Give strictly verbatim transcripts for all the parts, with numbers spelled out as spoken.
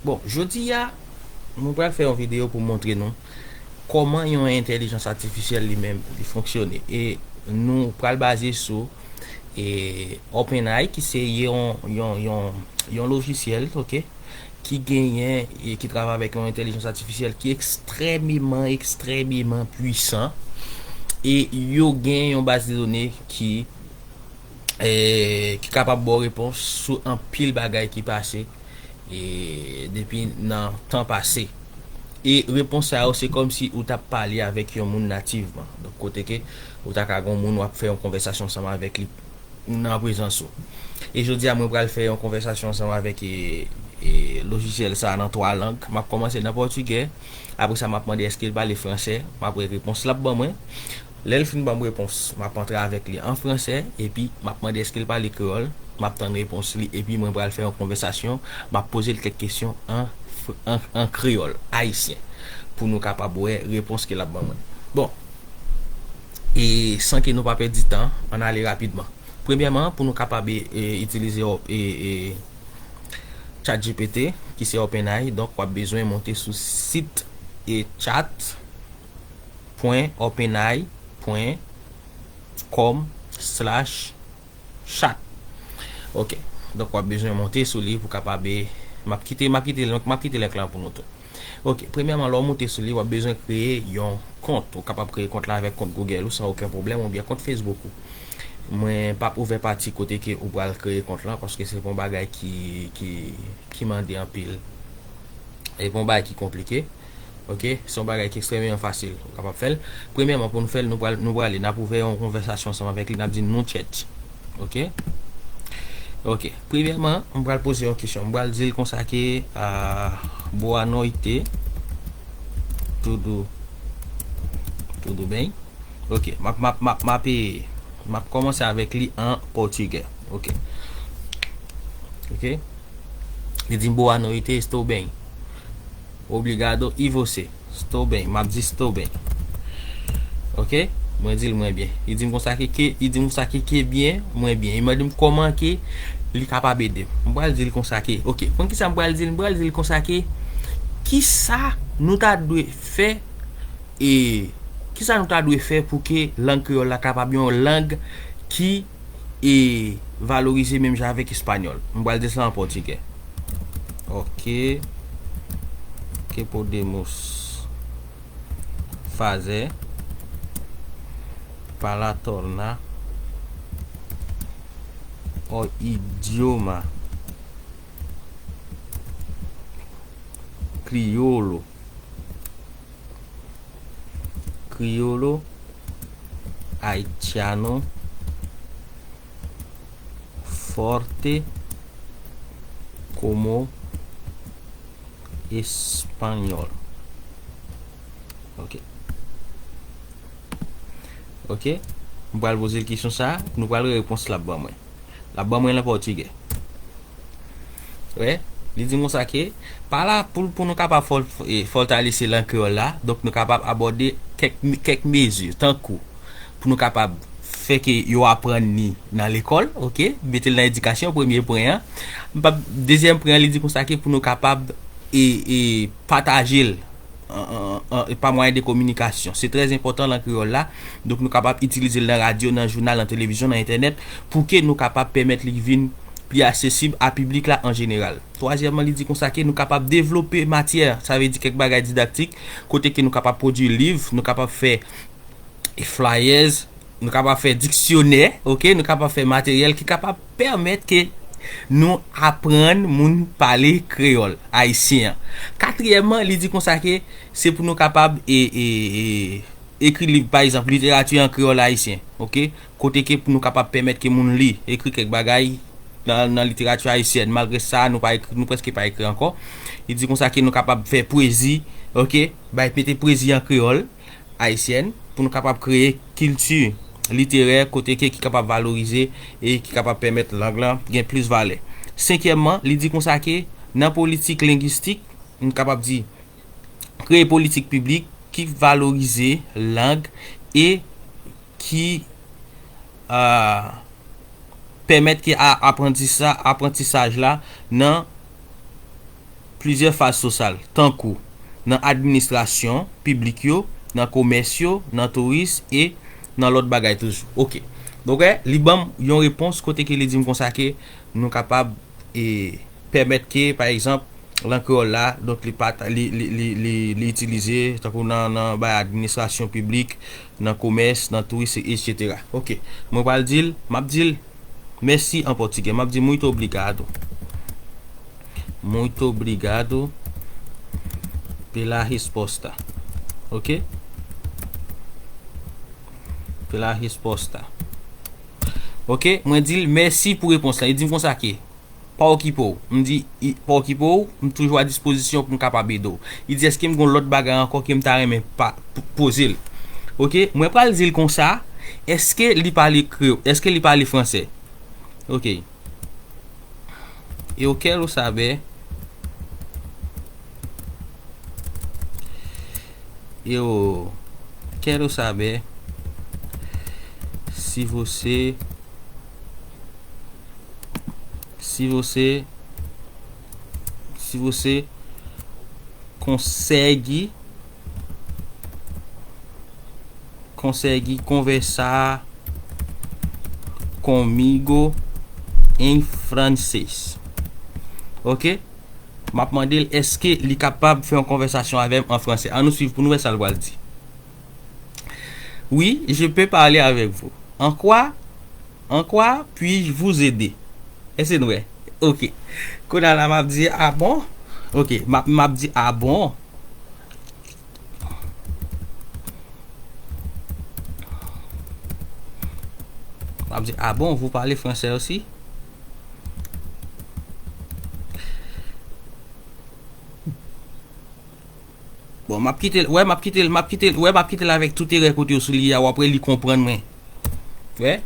Bon, jodi a, mwen pral fè yon videyo pou montre nou kòman yon entèlijans atifisyèl li menm li fonksyone. E nou pral baze sou e, OpenAI, ki se yon, yon, yon, yon lojisyèl, ok, ki genyen e ki travay avèk yon entèlijans atifisyèl ki ekstrèmeman, ekstrèmeman pwisan. E yo gen yon baz de done ki e, ki kapab ba w repons sou anpil bagay ki pase e, depi nan tan pase. E repons sa yo, se kòmsi ou t ap pale avèk yon moun nativman. Donk, kote ke ou ta ka gen yon moun w ap fè yon konvèsasyon ansanm avèk li nan prezans ou. E jodi a, mwen pral fè yon konvèsasyon ansanm avèk e, e, lojisyèl sa a nan twa lang. M ap kòmanse nan pòtigè. Apre sa, m ap mande èske l pale fransè. M ap wè repons l ap ban mwen. Lè l fin ban m repons, m ap antre avèk li an fransè, epi m ap mande èske l pale kreyòl, m ap tann repons li, epi mwen pral fè yon konvèsasyon, m ap poze l kèk kesyon an, fr- an, an kreyòl ayisyen, pou nou kapab wè repons ke l ap ban mwen. Bon, e san ke nou pa pèdi tan, ann ale rapidman. Premyèman, pou nou kapab e, e, itilize e, e, ChatGPT, ki se OpenAI, donk w ap bezwen monte sou sit e chat pwen openai pwen kòm slash chat. Ok. Donk, w ap bezwen monte sou li pou kapab, m ap kite, m ap kite, m ap kite link lan pou nou tou. Ok, premyèman, lè w monte sou li, w ap bezwen kreye yon kont. Ou kapab kreye kont la avèk kont Google ou san okenn pwoblèm, oubyen kont Facebook ou. Mwen p ap ouvè pati kote ke ou pral kreye kont lan, paske se pa yon bagay ki, ki, ki mande anpil. E pa yon bagay ki konplike. Ok, se yon bagay ki ekstrèmeman fasil. Ou kapab fè l. Premyèman, pou nou fè l, nou pral, nou prale, n ap ouvè yon konvèsasyon ansanm avèk li, n ap di nou tchèt. Ok? Ok. Premyèman, m pral poze yon kesyon. M pral di l konsa ke, ah, boa noite, tudo, tudo bem? Ok, m ap, m ap, m ap, m ap, e, m ap kòmanse avèk li an pòtigè. Ok. Ok. Li di m boa noite, estou bem. Obrigado, e você? Estou bem. M ap di estou bem. Ok? Mwen di l mwen byen. Li di m konsa ke, ke, li di m konsa ke, ke byen, mwen byen. Li mande m kòman ke li kapab ede m. M pral di l konsa ke, ok, konn kisa m pral di l? M pral di l konsa ke, kisa nou ta dwe fè, e kisa nou ta dwe fè pou ke lang kreyòl la kapab yon lang ki e valorize menm jan avèk espanyòl? M pral di sa an pòtigè. Ok. Que podemos fazer para tornar o idioma crioulo, crioulo haitiano forte como espanhol? Ok. Ok. M pral poze l kesyon sa, nou pral wè repons l ap ban mwen. L ap ban mwen l an pòtigè. Wè, li di m konsa ke, pa la pou, pou nou kapab fò- e, fòtalise lang kreyòl la, donk nou kapab abòde kèk, kèk mezi, tankou, pou nou kapab fè ke yo aprann li nan lekòl, ok, mete l nan edikasyon, premye pwen an. M p ap, dezyèm pwen an, li di konsa ke pou nou kapab e, e pataje l an, an, an, pa mwayen de kominikasyon. Se trè enpòtan lang kreyòl la. Donk, nou kapab itilize l nan radyo, nan jounal, nan televizyon, nan entènèt, pou ke nou kapab pèmèt li vin pli aksesib a piblik la an jeneral. Twazyèmman, li di konsa ke nou kapab devlope matyè, sa vle di kèk bagay didaktik, kote ke nou kapab pwodui liv, nou kapab fè e flyers, nou kapab fè diksyonè, ok, nou kapab fè materyèl ki kapab pèmèt ke nou aprann moun pale kreyòl ayisyen an. Katriyèmman, li di konsa ke se pou nou kapab e, e, e, ekri liv, pa egzanp, literati an kreyòl ayisyen, ok, kote ke pou nou kapab pèmèt ke moun li, ekri kèk bagay nan, nan literati ayisyèn. Malgre sa, nou pa ekri, nou prèske pa ekri ankò. Li di konsa ke nou kapab fè pwezi, ok, bay mete pwezi an kreyòl ayisyèn pou nou kapab kreye kilti literè kote ke ki kapab valorize e ki kapab pèmèt lang lan gen plis valè. Senkyèmman, li di konsa ke nan politik lengwistik, nou kapab di kreye politik piblik ki valorize lang e ki, ah, pèmèt ke a- aprantisa- aprantisaj la nan plizyè faz sosyal, tankou nan administrasyon piblik yo, nan komès yo, nan touris e nan lòt bagay toujou. Oke. Donk, wè, li ban m yon repons kote ke li di m konsa ke nou kapab, e, pèmèt ke, pa egzanp, lang kreyòl la, donk, li pa t, li, li, li, li, li itilize, tankou nan, nan bay administrasyon piblik, nan komès, nan touris, etsetera. Oke. Mwen pral di l, m ap di l, mèsi an pòtigè. M ap di muito obrigado. Muito obrigado pela resposta. Ok? Pela resposta. Ok? Mwen di l mèsi pou repons la. Li di m konsa ke, pa okipe w. M di, "I- pa okipe w, m toujou a dispozisyon pou m kapab ede w." Li di, "Èske m gon lòt bagay ankò ke m ta renmen pa p- poze l?" Ok? Mwen pral di l konsa, èske li pale kreyòl? Èske li pale fransè? Ok. Eu quero saber. Eu quero saber se você, se você, se você consegue, consegue conversar comigo em francês. Ok? M ap mande l èske li kapab fè yon konvèsasyon avè m an fransè. Ann nou swiv pou nou wè sa l pral di. Oui, je peux parler avec vous. En quoi, en quoi puis-je vous aider? Èske nou wè? Ok. Kounye a la, m ap di, "Ah bon?" Ok, m ap, m ap di, "Ah bon?" M ap di, "Ah bon, vous parlez français aussi?" Bon, m ap kite l, wè, m ap kite l, m ap kite l, wè, m ap kite l avèk tout erè kote yo sou li a, w ap wè li konprann mwen. Wè.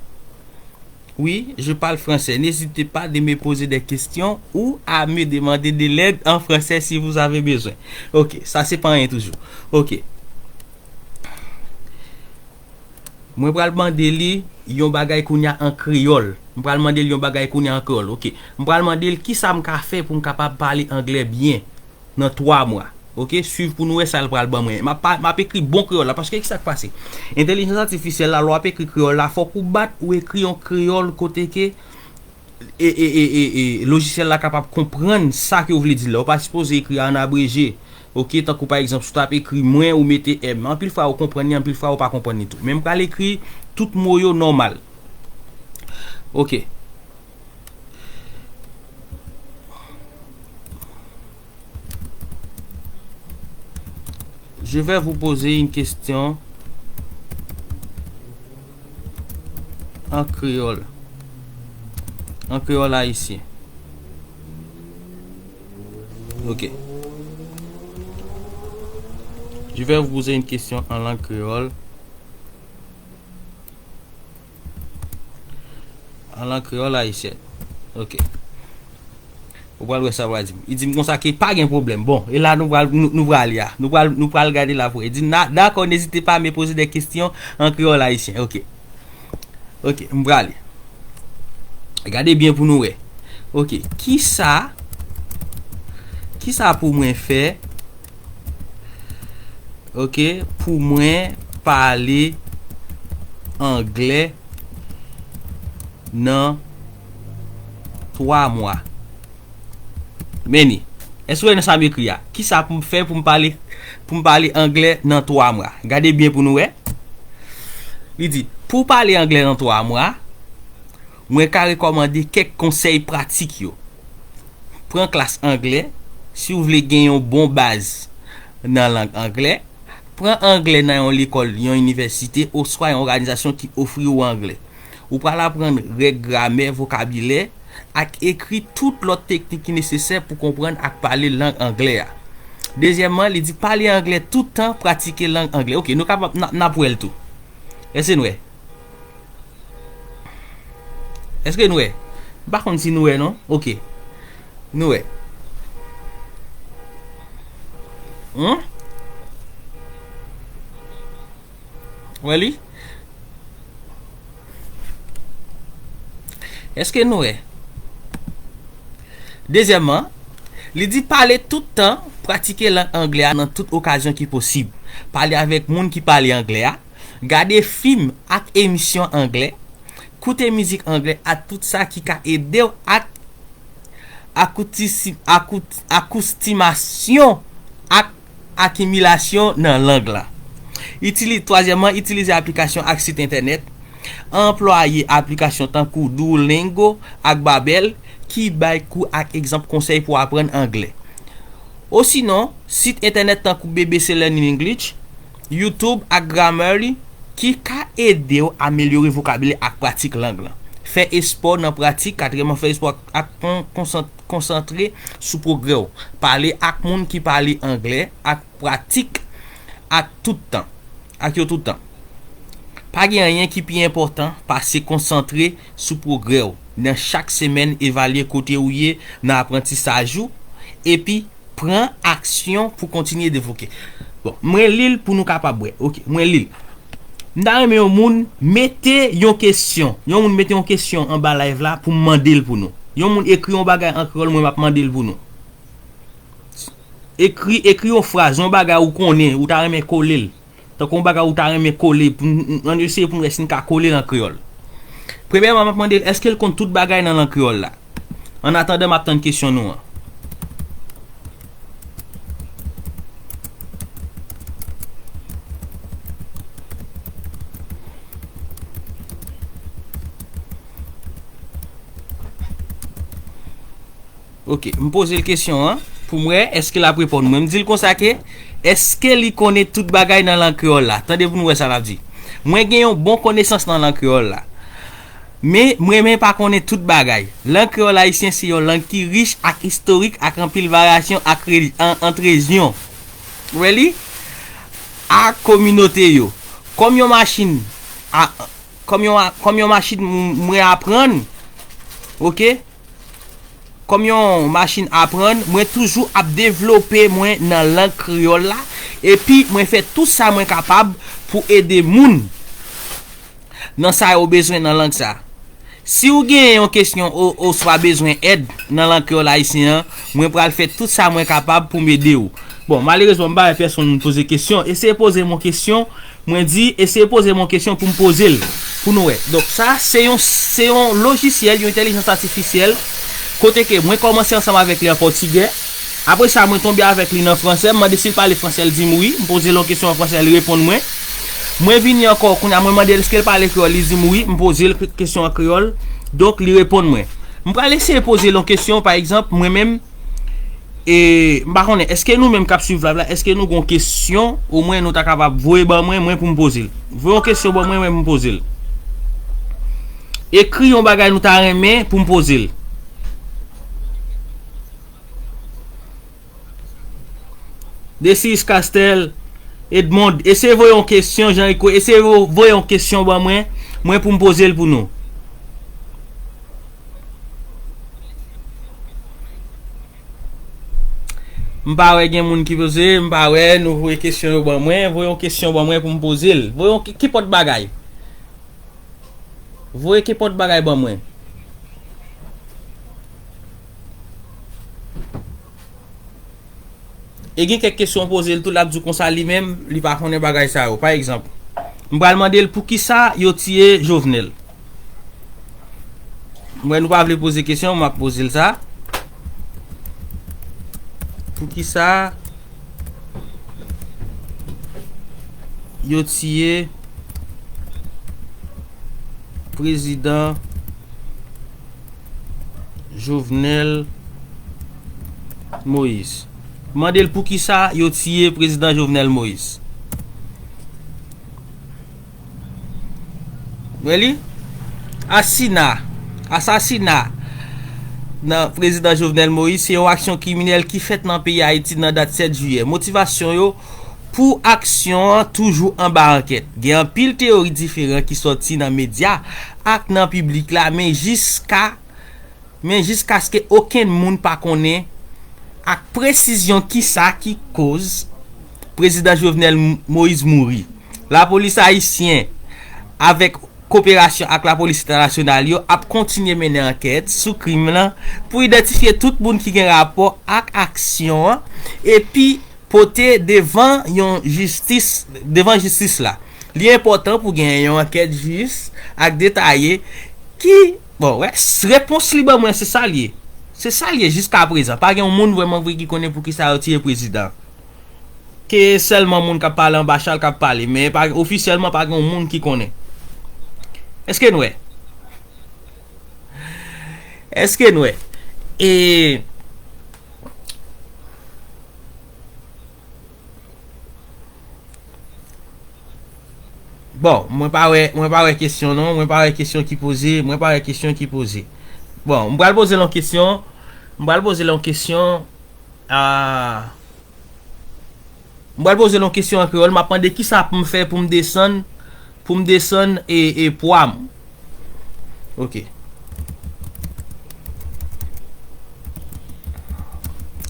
Oui, je parle français. N'hésitez pas de me poser des questions ou à me demander de l'aide en français si vous avez besoin. Ok, sa se pa anyen toujou. Ok. Mwen pral mande li yon bagay kounye a an kreyòl. Mwen pral mande li yon bagay kounye a an kreyòl. Ok. Mwen pral mande l kisa m ka fè pou m kapab pale anglè byen nan twa mwa. Ok, swiv pou nou wè sa l pral ban mwen. M ap pa- m ap ekri bon kreyòl la, paske kisa k pase? Entèlijans atifisyèl la, lè w ap ekri kreyòl la, fòk ou bat ou ekri yon kreyòl kote ke e, e, e, e, e, lojisyèl la kapab konprann sa ke w vle di la. Ou pa sipoze ekri an abreje. Ok, tankou pa egzanp, si w t ap ekri mwen, ou mete M. Anpil fwa, ou konprann li, anpil fwa, ou pa konprann li tou. Men m pral ekri tout mo yo nòmal. Ok. Je vais vous poser une question en créole. En créole haïtien. Ok. Je vais vous poser une question en langue créole. An lang kreyòl ayisyèn. Ok. Ou pral wè sa pral di m. Li di m konsa ke pa gen pwoblèm. Bon, e la nou pral, nou, nou prale a. Nou pral, nou pral gade la pou wè. Li di, "Na- D'accord, n'hésitez pas à me poser des questions en créole haïtien." Ok. Ok, m prale. Gade byen pou nou wè. Ok, kisa, kisa pou mwen fè? Ok, pou mwen pale anglè nan twa mwa. Men li. Èske w wè nan sa m ekri a? Kisa pou m fè pou m pale, pou m pale anglè nan twa mwa? Gade byen pou nou wè. Li di, pou w pale anglè nan twa mwa, mwen ka rekòmande kèk konsèy pratik yo. Pran klas anglè, si w vle gen yon bon baz nan lang anglè. Pran anglè nan yon lekòl, yon inivèsite, oswa yon òganizasyon ki ofri w anglè. Ou pral aprann règ gramè, vokabilè, ak ekri tout lòt teknik ki nesesè pou konprann ak pale lang anglè a. Dezyèmman, li di pale anglè tout tan, pratike lang anglè. Ok, nou kapab, n a- n ap wè l tou. Èske n wè? Èske n wè? M pa konn si nou wè non. Ok. Nou wè. Hmm? Wè li? Èske nou wè? Dezyèmman, Li di pale tout tan, pratike lang anglè a nan tout okazyon ki posib. Pale avèk moun ki pale anglè a, gade fim ak emisyon anglè, koute mizik anglè ak tout sa ki ka ede w ak akoutisi- akout- akoustimasyon ak akimilasyon nan lang la. Itili- twazyèmman, itilize aplikasyon ak sit entènèt. Anplwaye aplikasyon tankou Duolingo ak Babbel ki bay kou ak egzanp konsèy pou aprann anglè. Osinon, sit entènèt tankou B B C Learning English, YouTube ak Grammarly ki ka ede w amelyore vokabilè ak pratik lang lan. Fè espò nan pratik, katriyèmman, fè espò ak, ak kon- konsan- konsantre sou pwogrè w. Pale ak moun ki pale anglè ak pratik ak tout tan, ak yo tout tan. Pa gen anyen ki pi enpòtan pase konsantre sou pwogrè w nan chak semèn, evalye kote ou ye nan aprantisaj ou, epi pran aksyon pou kontinye devlope. Bon, mwen li l pou nou kapab wè. Ok, mwen li l. M ta renmen yon moun mete yon kesyon. Yon moun mete yon kesyon anba live la pou m mande l pou nou. Yon moun ekri yon bagay an kreyòl, mwen m ap mande l pou nou. Ekri, ekri yon fraz, yon bagay ou konnen, ou ta renmen kole l. Tankou yon bagay ou ta renmen kole, pou n, n, ann eseye pou n wè si n ka kole l an kreyòl. Premyèman, m ap mande l, èske l konn tout bagay nan lang kreyòl la? Annatandan, m ap tann kesyon nou an. Ok, m poze l kesyon an pou m wè èske l ap reponn mwen. M di l konsa ke, èske li konnen tout bagay nan lang kreyòl la? Tande pou nou wè sa l ap di. Mwen gen yon bon konesans nan lang kreyòl la. Men, mwen menm pa konnen tout bagay. Lang kreyòl ayisyen se yon lang ki rich ak istorik ak anpil varyasyon ak reli- an- ant rejyon. Ou wè li? Ak kominote yo. Kòm yon machin, a, kòm yon, kòm yon machin m- mwen aprann, ok? Kòm yon machin aprann, mwen toujou ap devlope mwen nan lang kreyòl la, epi mwen fè tout sa mwen kapab pou ede moun nan sa yo bezwen nan lang sa. Si w gen yon kesyon o- oswa bezwen èd nan lang kreyòl ayisyen an, mwen pral fè tout sa mwen kapab pou m ede w. Bon, malerezman, m pa wè pèsonn moun poze kesyon. Eseye poze m yon kesyon, mwen di, eseye poze m yon kesyon pou m poze l, pou nou wè. Donk, sa, se yon, se yon lojisyèl, yon entèlijans atifisyèl, kote ke mwen kòmanse ansanm avèk li an pòtigè. Apre sa, mwen tonbe avèk li nan fransè, m mande si l pale fransè, l di m wi. M poze l yon kesyon an fransè, li reponn mwen. Mwen vini ankò, kounye a, mwen mande l èske l pale kreyòl, li di m wi. M poze l kesyon an kreyòl, donk, li reponn mwen. M pral eseye poze l yon kesyon, pa egzanp, mwen menm, e, m pa konnen, èske nou menm k ap swiv live la, èske nou gon kesyon, omwen nou ta kapab voye ban mwen, mwen pou m poze l. Voye yon kesyon ban mwen, mwen pou m poze l. Ekri yon bagay nou ta renmen pou m poze l. Desius Castel, Edmond, eseye voye yon kesyon, Jean Rico, eseye vo- voye yon kesyon ban mwen, mwen pou m poze l pou nou. M pa wè gen moun ki poze, m pa wè nou voye kesyon yo ban mwen, voye yon kesyon ban mwen pou m poze l. Voye yon ki- kinpòt bagay. Voye kinpòt bagay ban mwen. E gen kèk kesyon w poze l tou, l ap di w konsa li menm, li pa konnen bagay sa yo. Pa egzanp, m pral mande l poukisa yo tiye Jovenel. M wè nou pa vle poze kesyon, m ap poze l sa. Poukisa yo tiye prezidan Jovenel Moïse? Mande l poukisa yo tiye prezidan Jovenel Moïse. Wè li? Asina, asasina nan prezidan Jovenel Moïse se yon aksyon kriminèl ki fèt nan peyi Ayiti nan dat sèt jiyè. Motivasyon yo pou aksyon an toujou anba ankèt. Gen anpil teyori diferan ki sòti nan medya ak nan piblik la, men jiska, men jiskaske okenn moun pa konnen ak presizyon kisa ki koz prezidan Jovenel Moïse mouri. Lapolis ayisyen avèk koperasyon ak lapolis entènasyonal yo ap kontinye mennen ankèt sou krim nan pou idantifye tout moun ki gen rapò ak aksyon an epi pote devan yon jistis, devan jistis la. Li enpòtan pou gen yon ankèt jis ak detaye ki, bon, wè, s- repons li ban mwen se sa l ye. Se sa l ye jiska prezan. Pa gen yon moun vrèman vre ki konnen poukisa yo tiye prezidan. Ke sèlman moun k ap pale anba chal k ap pale, men pa, ofisyèlman pa gen yon moun ki konnen. Èske n wè? Èske n wè? E Bon, mwen pa wè, mwen pa wè kesyon non, mwen pa wè kesyon ki poze, mwen pa wè kesyon ki poze. Bon, m pral poze l yon kesyon, m pral poze l yon kesyon, ah, m pral poze l yon kesyon an kreyòl, m ap mande kisa pou m fè pou m desann, pou m desann e, e pwa m. Ok.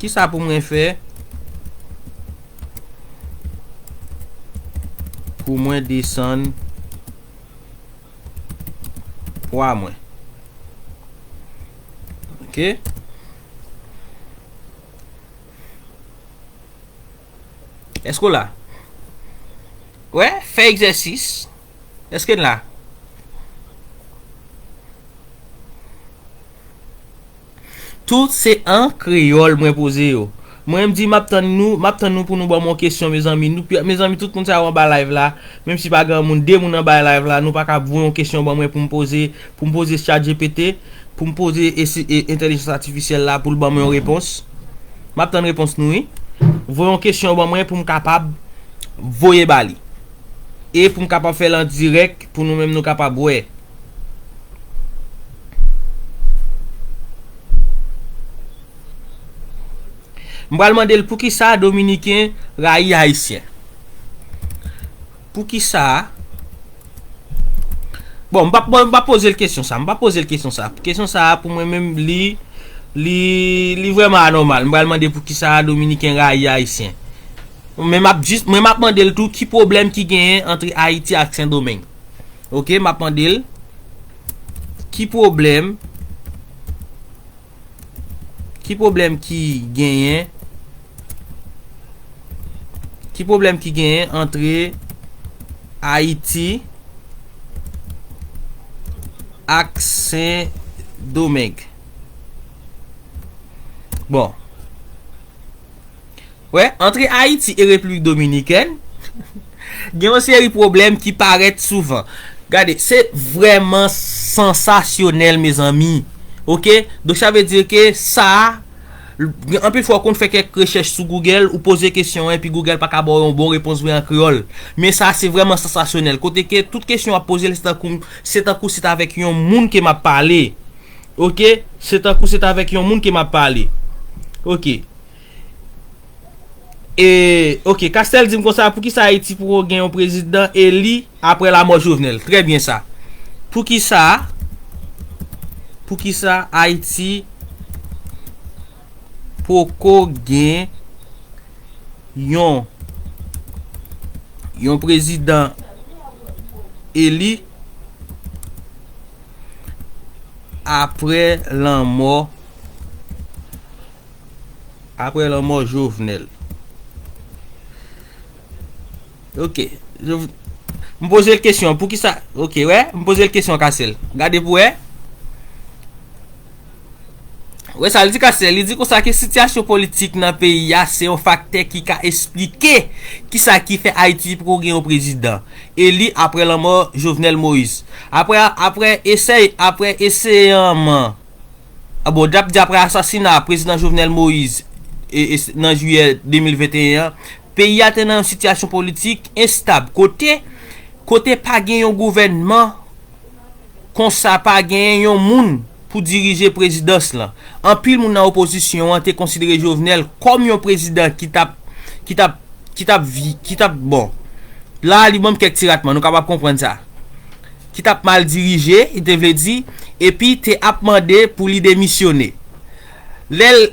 Kisa pou mwen fè pou mwen desann pwa mwen? Ok. Èske w la? Wè, fè egzèsis. Èske n la? Tout se an kreyòl mwen poze yo. Mwen m di m ap tann nou, m ap tann nou pou nou ban m yon kesyon, mezanmi. Nou, mezanmi, tout moun sa yo anba live la, menm si pa gen moun, de moun anba live la, nou pa ka voye yon kesyon ban mwen pou m poze, pou m poze ChatGPT, pou m poze e, e, entèlijans atifisyèl la pou l ban mwen yon repons. M ap tann repons nou, wi. Voye yon kesyon ban mwen pou m kapab voye ba li. E pou m kapab fè l an dirèk, pou nou menm nou kapab wè. M pral mande l poukisa Dominiken rayi Ayisyen. Poukisa? Bon, m p ap, bon, m p ap poze l kesyon sa. M p ap poze l kesyon sa. Kesyon sa a, pou mwen menm, li, li, li vrèman anòmal. M pral mande poukisa Dominiken rayi Ayisyen. Men m ap jis, mwen m ap mande l tou ki pwoblèm ki genyen ant Ayiti ak Sendomeng. Ok, m ap mande l ki pwoblèm, ki pwoblèm ki genyen, ki pwoblèm ki genyen ant Ayiti ak Sendomeng. Bon. Wè, ant Ayiti e Repiblik Dominikèn, gen yon seri pwoblèm ki parèt souvan. Gade, se vrèman sansasyonèl, mezanmi. Ok? Donk, sa vle di ke sa a, anpil fwa, w konn fè kèk rechèch sou Google, ou poze kesyon an, epi Google pa ka ba w yon bon repons vre an kreyòl. Men sa a, se vrèman sansasyonèl. Kote ke tout kesyon w ap poze l, se tankou, se tankou se t avèk yon moun ke m ap pale. Ok? Se tankou se t avèk yon moun ke m ap pale. Ok. E, ok, Castel di m konsa, poukisa Ayiti poko gen yon prezidan eli apre lanmò Jovenel? Trè byen sa. Poukisa, poukisa Ayiti poko gen yon, yon prezidan eli apre lanmò, apre lanmò Jovenel? Ok. Jov-, m poze l kesyon, poukisa, ok, wè, m poze l kesyon, Castel. Gade pou wè. Wè sa l di, Castel, li di konsa ke sitiyasyon politik nan peyi a se yon faktè ki ka esplike kisa ki fè Ayiti poko gen yon prezidan eli apre lanmò Jovenel Moïse. Apre, apre esèy, apre eseyman, a bon, dap di apre asasina prezidan Jovenel Moïse e, e, nan jiyè de mil venteyen an, peyi a te nan yon sitiyasyon politik enstab, kote, kote pa gen yon gouvènman konsa, pa genyen yon moun pou dirije prezidans lan. Anpil moun nan opozisyon an te konsidere Jovenel kòm yon prezidan ki t ap, ki t ap, ki t ap vi-, ki t ap, bon. La, li ban m kèk ti ratman, nou kapab konprann sa. Ki t ap mal dirije, li te vle di, epi te ap mande pou li demisyone. Lè l,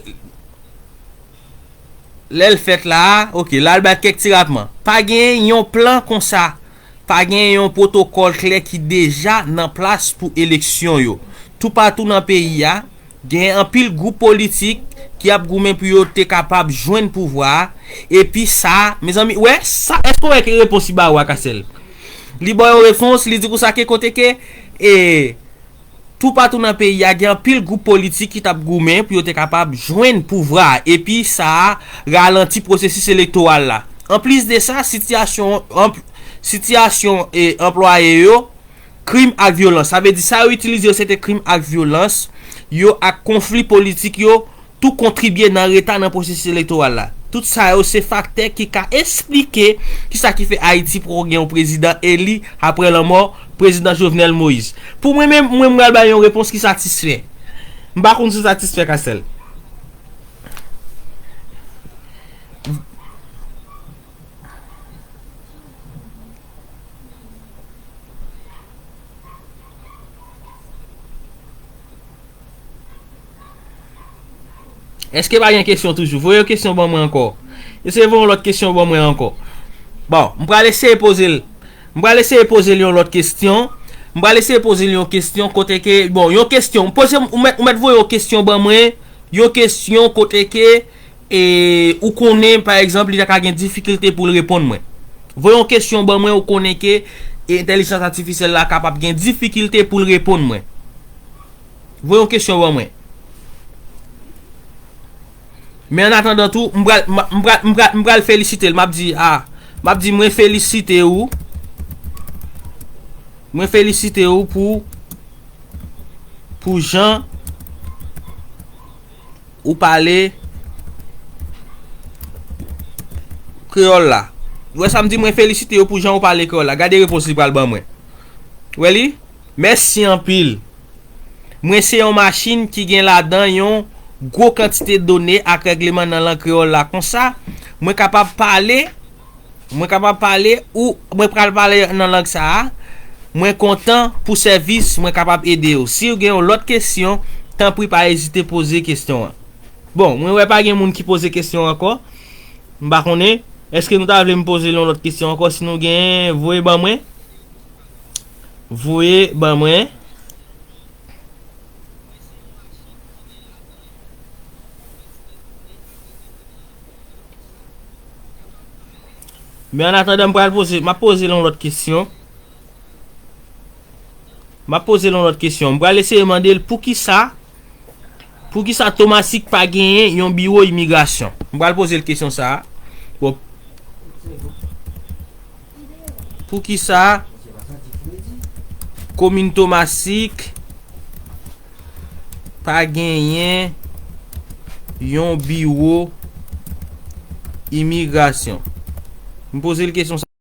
lè l fèt la a, ok, la l bay kèk ti ratman. Pa gen yon plan konsa Pa gen yon pwotokòl klè ki deja nan plas pou eleksyon yo. Toupatou nan peyi a, gen anpil gwoup politik ki ap goumen pou yo te kapab jwenn pouvwa a, epi sa, mezanmi, wè, sa, èske w wè ke repons li ba ou a, Castel? Li ba w yon repons, li di konsa ke kote ke, e, toupatou nan peyi a, gen anpil gwoup politik ki t ap goumen pou yo te kapab jwenn pouvwa a, epi sa a ralanti pwosesis elektoral la. Anplis de sa, sitiyasyon, anp-, sitiyasyon, e, anplwaye yo, krim ak vyolans. Sa vle di, sa yo itilize yo, se te krim ak vyolans yo ak konfli politik yo, tou kontribye nan reta nan pwosesis elektoral la. Tout sa yo se faktè ki ka esplike kisa ki fè Ayiti poko gen yon prezidan eli apre lanmò prezidan Jovenel Moïse. Pou mwen menm, mwen, m pral bay yon repons ki satisfè. M pa konn si w satisfè, Castel. Èske pa gen kesyon toujou? Voye yon kesyon ban mwen ankò. Eseye voye yon lòt kesyon ban mwen ankò. Bon, m pral eseye poze l. M pral eseye poze l yon lòt kesyon. M pral eseye poze l yon kesyon kote ke, bon, yon kesyon. M poze, ou mèt, ou mèt voye yon kesyon ban mwen. Yon kesyon kote ke, e, ou konnen, pa egzanp, li ta ka gen difikilte pou l reponn mwen. Voye yon kesyon ban mwen, ou konnen ke, e, entèlijans atifisyèl la kapab gen difikilte pou l reponn mwen. Voye yon kesyon ban mwen. Men an atandan tou, m pral, m, m pral, m pral, m pral felisite l. M ap di, a, m ap di, mwen felisite ou. Mwen felisite ou pou, pou jan ou pale kreyòl la. Ou wè sa m di, mwen felisite ou pou jan ou pale kreyòl la. Gade repons li pral ban mwen. Ou wè li? Mèsi anpil. Mwen se yon machin ki gen ladan yon gwo kantite done ak règleman nan lang kreyòl la. Konsa, mwen kapab pale, mwen kapab pale ou mwen pral pale nan lang sa a. Mwen kontan pou sèvis mwen kapab ede w. Si w gen yon lòt kesyon, tanpri pa ezite poze kesyon an. Bon, mwen wè pa gen moun ki poze kesyon ankò. M pa konnen. Èske nou ta vle m poze l yon lòt kesyon ankò? Si nou gen, voye ban mwen. Voye ban mwen. Men an atandan, m pral poze, m ap poze l yon lòt kesyon. M ap poze l yon lòt kesyon. M pral eseye mande l poukisa, poukisa Tomasik pa genyen yon biwo imigrasyon. M pral poze l kesyon sa a. Bon. Poukisa komin Tomasik pa genyen yon biwo imigrasyon? M poze l kesyon